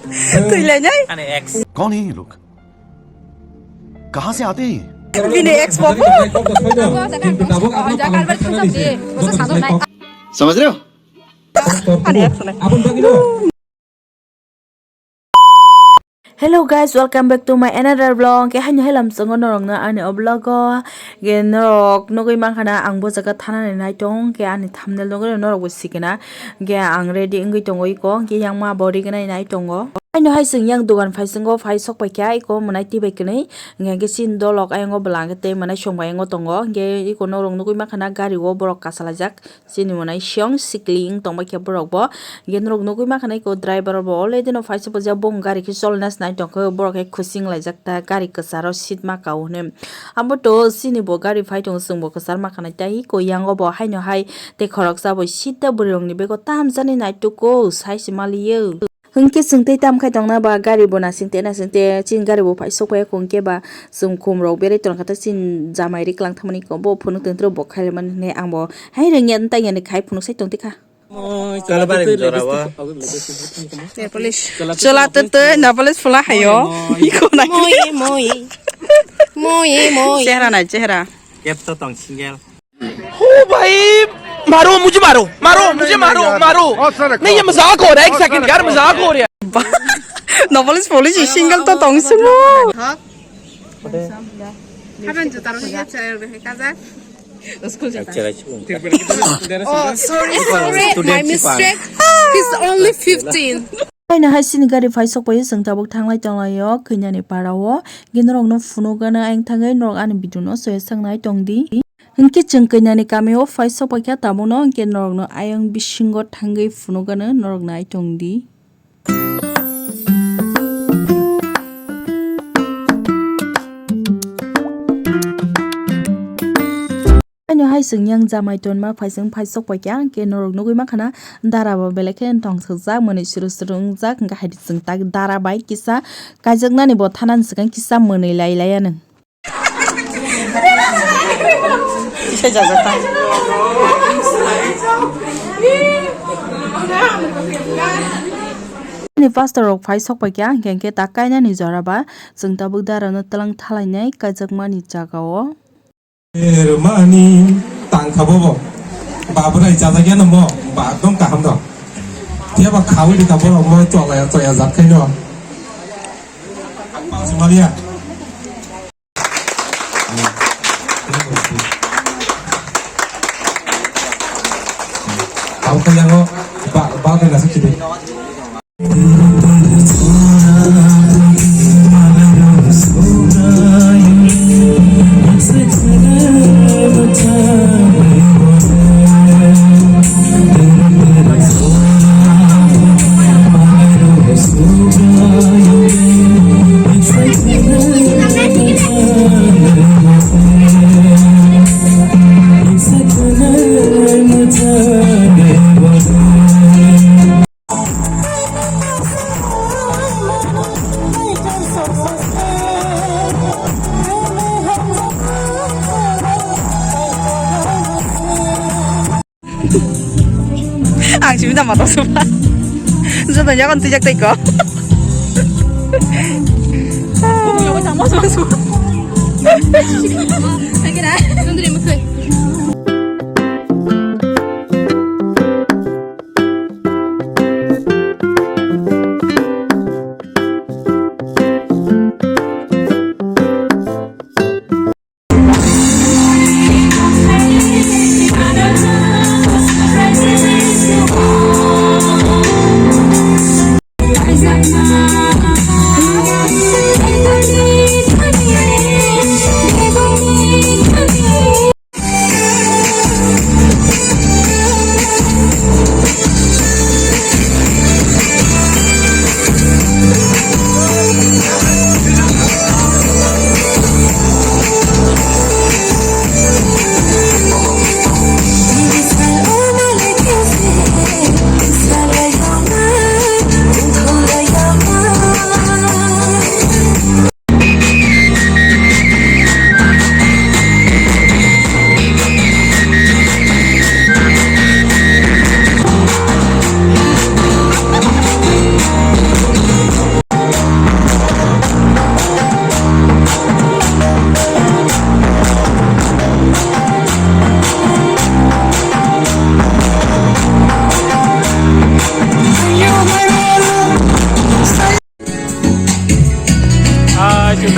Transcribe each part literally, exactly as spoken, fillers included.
Twi lainai. Ani ex. कौन है ये लोग? कहाँ से आते हैं ये? Bini ex bo. समझ रहे हो? Ani ex ne. Hello guys, welcome back to my another vlog. Ke haino helam chwngo norokno ani o vlog o. Ge norok nugui mankha na ang bo jaga thanani nai tong. Ke ani thumbnail nugui norok bo sikena. Ge ang ready wngui tongo iko. Ge yang ma bo rignai nai tongo. Haino hai chwng yang dugan phai chwngo phai sok pai kha iko mwnai twi bai kwnwi. Ge ge chin dolok ayang o bwlang ke tei mwnai song bai yango tongo. Ge iko norok nugui mankha na gari o borok kasalaijak. Chini mwnai siyong sikli wng tongbai khe borok bo. Hingke norok nugui mankha na iko driver bo already no phaisa phaisa bong gari khe cholna se nai tongkha borok khe khusing laijak ta gari kwcharo seat ma kao hwnwi. Abo to chini bo gari phai tongo chwng bo kwchar mankha na tei iko yango bo haino hai tei khoroksa bo seat ta bwrwi rokni bego tamjani nai tuko sai se maliyo. Hwnkhe chwng tei tam khai tongna ba gari bo nasing te nasing te chini gari bo phai sok phai hwnkhe ba chwng khum rok berwi tongkha ta chini jamai riklang thangmani bo phunuk tong tro bo khailaimani hwnwi ang bo hai rwngya tangya ni khai phunuk sai tong tikha. Moi, Kalabari chola jora tete, o. Nail polish. Chola tete, nail polish phola hayo. Moi, moi. Iko na. Moi, moi. Moi, moi. Chehra nai, chehra. Kep to tong single. ओ भाई, मारो, मुझे मारो, मारो, मुझे मारो, मारो। नहीं, ये मजाक हो रहा है, एक सेकंड यार, मजाक हो रहा है। Nail polish polish single to tong simo. Haban juta rok ni channel de kaza. Oh, sorry, sorry, my mistake. He's only fifteen. Haino hai chini gari phai sok pai chwng tabuk thanglai tonglaio khainani para o. Ge norok no phunuk gana ang thangwi norok ani video no soya sangnai tong di. Hwnkhe chwng khainani kami o phai sok pai kha tabuk no hwnkhe norok no ayang bisingo thangwi phunuk gana norok nai tong di. Ano hai chwng yang jamai tonma phaising phaisok paikha, hwnkhe norok nugwi mankha na dara bo belai khe tongthokjak, mwnwi suru suru wngjak, hwnkhe hai chwng tak dara bai kisa kaijaknani bo thanani swkang kisa mwnwi lai lai anw. Ani pastor rok phai sok paikha, hwnkhe hwnkhe tak kainani jora ba chwng tabuk dara no twlang thalainai kaijakmani jaga o. Rwmani tangkha bobo. Babrai chajakya no mo, ba ekdom kaham do. Phiya ba khawi rikha borok mo choya choya jak khai no. Maliya. Tamo kaya ngo ba ba kaya nasa kide. Ang simi tamo to supa. Joto yakon twijak tei ko.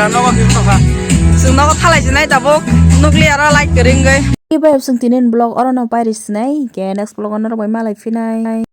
Chwng nogo thalai sinai tabuk nukli aro like kwrwi wngwi. Ibai chwng tinin vlog orono pairi sinai, hinkhe next vlog o norok bai malai phinai.